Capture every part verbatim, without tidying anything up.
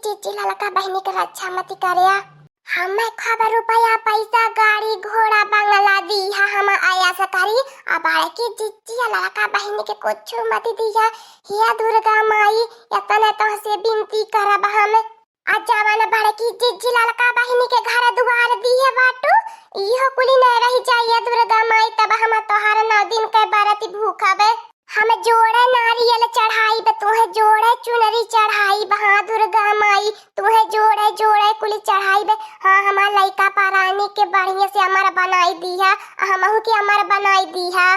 जिज्जी ललका बहिनी के रक्षा मति करिया। हमें खूब रुपया पैसा, गाड़ी घोड़ा, बंगला दीहा, हम ऐश करी। आ बड़की जिज्जी आ ललका बहिनी के कुछ मति दीहा। हे दुर्गा माई, एतने तोहसे बिनती करब हम। आ जवन बड़की जिज्जी ललका बहिनी के घर दुआर दिहे बाटू, इहो कुली न रहि जाइए दुर्गा माई, तब हम तोहार नौ दिन के बरती भूखबे। हम जोड़े नारियल चढ़ाइब, तोहे जोड़े चुनरी चढ़ाइब, हाँ दुर्गा माई, तोहे जोड़े जोड़े कुली चढ़ाइब। हाँ, हमार लइका परानी के बढ़िया से अमर बनाई दीहा, आ हमहू के अमर बनाई दीहा।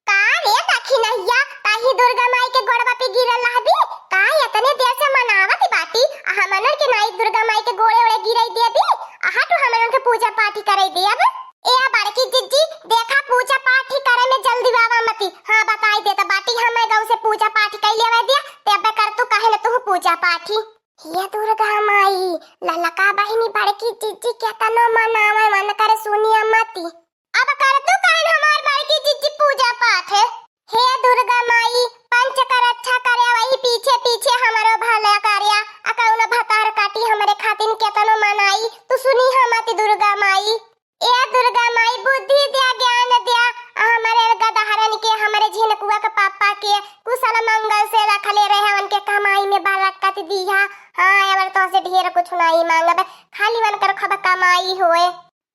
का रे दखिनहिया, ताही दुर्गा माई के गोड़वा पे गिरल रहबी? का एतने देर से मनावत बाटी, आ हमनन के नाई दुर्गा माई के गोड़े ओड़े गिरई देबी? आ हटू, हमनन के पूजा पाठी करई देब। ए बड़की जिज्जी, देखा पूजा पाठी करे में जल्दी बाबा मती। हाँ, बताई देत बाटी, हम गाँव से पूजा पाठी कई लेवे दिया, तेबे कर तू, काहे न तू पूजा पाठी। हे दुर्गा माई, ललका बहिनी बड़की जिज्जी केतनो मनावे मन करे सुनिया मती। अब कर तू काहे न हमार बड़की जिज्जी पूजा पाठ है। हे दुर्गा माई, पंच कर अच्छा करे, वही पीछे पीछे हमरो भला करिया। आ कौनो भतार काटी हमरे खातिन केतनो मनाई, तू सुनी हमती दुर्गा माई। ए दुर्गा माई, बुद्धि द्या, ज्ञान द्या, आ हमरे गदहरन के, हमरे झिनकुआ के पापा के कुशल मंगल से रखले रहे, उनके कमाई में बरकत दिहा। हाँ, अब तोसे ढेर कुछ नाई मांगब, खाली उनकर खूब कमाई होए,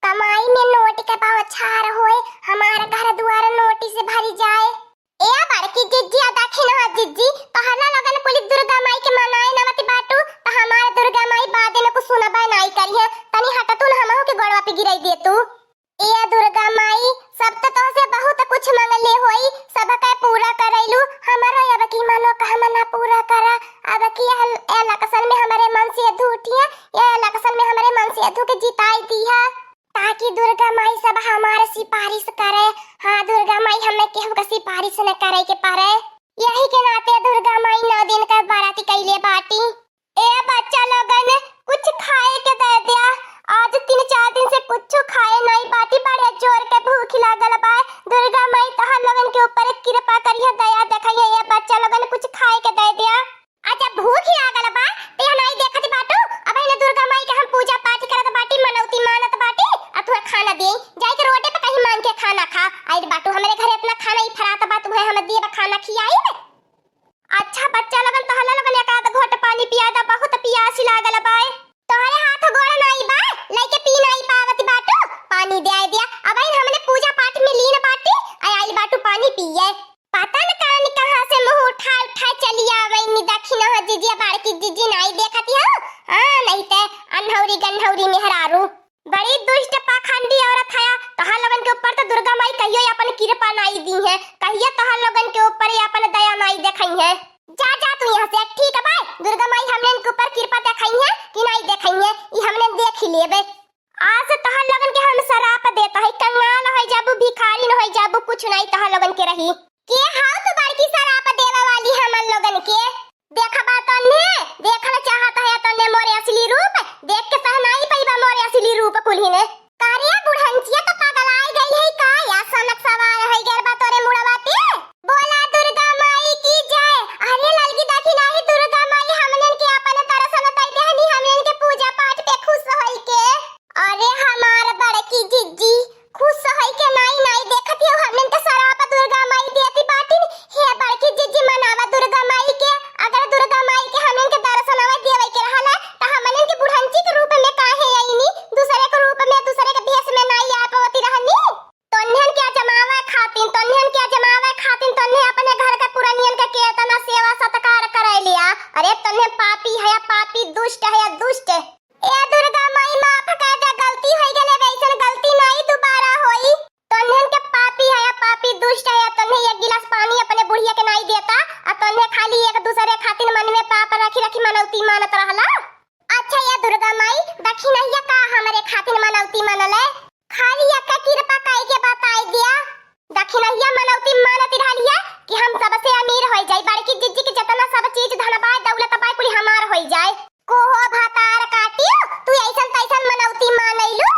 कमाई में नोट के बौछार होए, हमार घर दुआर नोटी से भरी जाए। ए बड़की जिज्जी, आ दखिनहा जिज्जी, तोहरा लोगन कुली दुर्गा माई के मनाए नवत बाटू, त हमार दुर्गा माई बादे में कुछ सुनबे नाई करिहे। तनी हटतू न, हमहू के गोड़वा पे गिराई दे तू। ए दुर्गा माई, सब त तोसे बहुत कुछ मंगले होई, सब के पूरा करैलू, हमरो अब की मनोकामना पूरा करा। अब की एह-, इलेक्शन में हमरे मनसेधु उठिहे, ए इलेक्शन में हमरे मनसेधु के जिताई दिहा। ताकि दुर्गा माई सब हमार सिफारिश करे। हाँ दुर्गा माई, हमें केहू के सिफारिश न करे के पड़े। यही के नाते दुर्गा माई नौ दिन का बरती कइले बाटी। ए बच्चा लोगन, कुछ खाए के दे द्या। आज तीन चार दिन से कुछ खाए नाई बाटी, बड़े जोर के भूख लागल बा। दुर्गा माई तोहर लोगन के ऊपर कृपा करिहे, दया देखइहे। ए बच्चा लोगन, कुछ खाए के दे द्या। अच्छा, भूख लागल बा, ते नाई देखत बाटू? अब इन्हें दुर्गा माई के हम पूजा पाठ करत बाटी, मनौती मानत बाटी, आ तुहे खाना दे, जाए के रोडे पे कहीं मांग के खाना खा। आइल बाटू हमरे घरे, इतना खाना ही फरात बा, तुहे हम देब खाना खियाइब। अच्छा बच्चा लोगन, तहला लोगन एक आध घोट पानी पिया दा, बहुत पियासी लागल बा। तोहरे हाथ गोड़ नाई बा, लइके पी नाई पावत बाटू, पानी दे आए दिया। अब इन हमने पूजा पाठ में लीन बाटी, आ आइल बाटू पानी पिए। पता न कान कहाँ से मुँह उठा उठा चली आवैनी। दखिनहा जिज्जी, बड़की जिज्जी नाई देखत हो? हाँ, नहीं ते अनहौरी गनहौरी मेहरारू। बड़ी दुष्ट पाखंडी औरत है। तोहार लोगन के ऊपर तो दुर्गा माई कहियो अपन कृपा नाई दीहे, कहियो तोहार लोगन के ऊपर ये अपन दया नाई देखइहे। जा, जा तू यहाँ से, ठीक बा? दुर्गा माई हमने इनके ऊपर कृपा देखइहे कि नाई देखइहे, ई हमने देख ही लेबे। आज से तोहर लोगन के हम सराप देत हई, कंगाल होइ जाबू, भिखारिन होइ जाबू, कुछ नाई तोहर लोगन के रही। के हाउ तू बड़की सराप देवे वाली हमन लोगन के? देखबा तन्ने, देखल चाहत है तन्ने मोरे असली रूप, देख के सहनाई पइबा मोरे असली रूप कुल्हिने। का रे बुढ़ंचिया तो पगलाइ गई है का? या सनक सवार है गरबा तोरे मुड़वा पे। बोला दुर्गा माई की जय। अरे ललकी दखिनही दुर्गा माई हमनन के अपन दर्शन दे देहनी, हमनन के पूजा पाठ पे खुश होई के। अरे हमार बड़की जिज्जी, खुश होई के नाई नाई देखत हो, हमनन के सराप दुर्गा माई देती बाटिन। हे बड़की जिज्जी, मनावा दुर्गा माई के। अगर दुर्गा माई के हमनन के दर्शनवा देवे के रहल है, त हमनन के बुढ़ंची के रूप में काहे अइनी? दूसरे के रूप में, दूसरे के भेष में नाई आ पावती रहनी। तोन्हन के आजमावे खातिन, तोन्हन के आजमावे खातिन, तोन्हे अपने घर के पुरनियन के केतना सेवा सत्कार करे लिया। अरे तोन्हे पापी है, पापी, दुष्ट है, दुष्ट। ए दुर्गा माई, माफ कर दे, गलती होइ गेले, वैसन गलती नाई दोबारा होई। तोन्हन के पापी है, पापी, दुष्ट है, तोन्हे एक गिलास पानी अपने बुढ़िया के नाई देता, आ तोन्हे खाली एक दूसरे खातिन मन में पाप रखी रखी मनौती मानत रहला। अच्छा ए दुर्गा माई, दखिनहिया का हमरे खातिन मनौती मनले? खाली अक्का कृपा कई के बताई दिया। दखिनहिया मनौती मानत रहलिया कि हम सबसे अमीर होई जाई, बड़की जिज्जी के जितना सब चीज धन बाय, दौलत बाय, कुल हमार होई जाए। कोहो भतार काटियो, तू ऐसन तैसन मनौती मानैलू।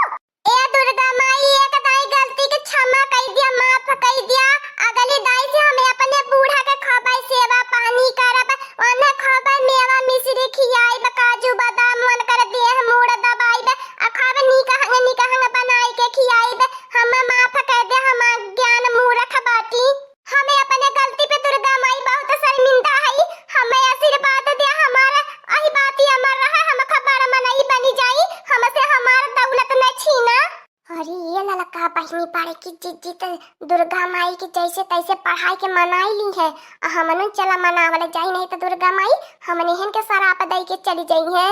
ए दुर्गा माई, एक दाई गलती के क्षमा कई दिया, माफ कई दिया। अगली दाई से हमें अपने बूढ़ा के खबै सेवा पानी करब, ओन्हे खबै मेवा मिश्री खियाइब, काजू बादाम बड़की जिज्जी त दुर्गा माई के जैसे तैसे पढ़ाई के मनाई ली है, आ हमनू चला मनावल जाई, नहीं त दुर्गा माई हमने हन के सराप दई के चली जइहैं।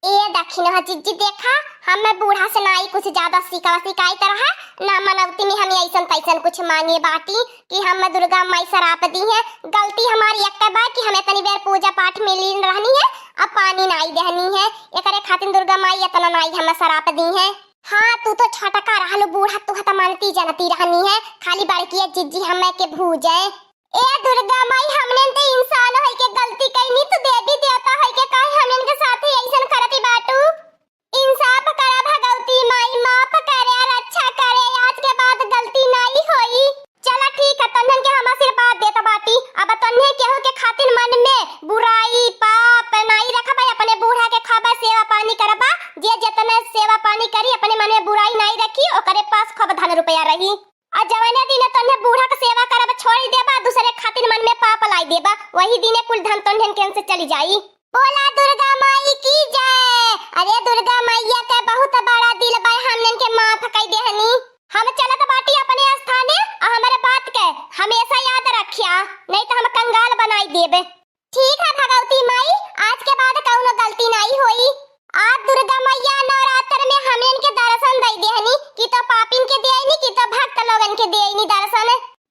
ए दखिनहा जिज्जी, देखा, हम्मे बूढ़ा से नाई कुछ ज्यादा सिकावा सिकाइत रहा, ना मनौती में हम अइसन तैसन कुछ मांगे बाटी कि हम्मे दुर्गा माई सराप दिहैं। गलती हमारी एक बा कि हम इतनी बेर पूजा पाठ में लीन रहनी है, अब पानी नाई देहनी है, एकरे खातिर दुर्गा माई इतना नाई हम्मे सराप दिहैं। हाँ, तू तो छोटका रहलू, बूढ़ा तू त मानती जनती रहनी है, खाली बड़की जिज्जी हम्मे के भूजै। ए दुर्गा माई, हमने त इंसान होई के गलती कइनी, तू देवी देवता होई के काहे हमने के साथ अइसन करती बाटू? इंसाफ करा भगवती माई, माफ करे, रक्षा करे, आज के बाद गलती नाई होई। चला ठीक है, तन्हन के हम आशीर्वाद देत बाटी। अब तन्हे केहू के खातिर मन में बुराई, पाप नाई रखबा, अपने बूढ़ा के खाबा, सेवा पानी करबा। जे जितने सेवा पानी करी, अपने मन में बुराई नाई रखी, ओकरे पास खूब धन रुपया रही। आ जवने दिने तन्हे बूढ़ा के सेवा करब छोड़ी देबा, दूसरे खातिर मन में पाप लाई देबा, वही दिने कुल धन तन्हन के से चली जाई। बोला दुर्गा माई की जय। अरे दुर्गा मैया के बहुत बड़ा दिल बा, हमनन के माफ कई देहनी। हम चलत बाटी अपने स्थाने, आ हमरे बात के हमेशा याद रखिया, नहीं तो हम कंगाल बनाई देबे। ठीक है भगवती माई, आज के बाद कउनो गलती नाई होई। आज दुर्गा मैया नवरात्र में हमन के दर्शन दई देहनी कि तो पापिन के देइनी कि तो भक्त लोगन के देइनी दर्शन।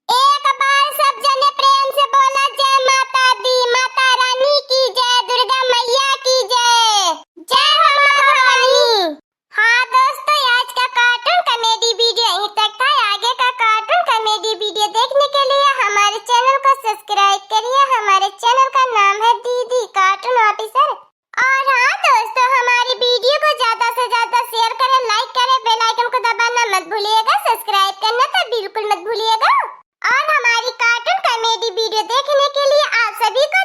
एक बार सब जने प्रेम से बोला, जय माता दी, माता रानी की जय, दुर्गा मैया की जय, जय हो माता भवानी। हाँ दोस्तों, आज का cartoon comedy video यहीं तक था। आगे का cartoon comedy video देखने के लिए हमारे channel को subscribe करिए। हमारे channel का नाम है दीदी cartoon officer। और हाँ दोस्तों, हमारी video को ज्यादा से ज्यादा share करें, like करें, bell icon को दबाना मत भूलिएगा, subscribe करना तो बिल्कुल मत भूलिएगा। और हमारी cartoon comedy video देखने के लिए आप सभी को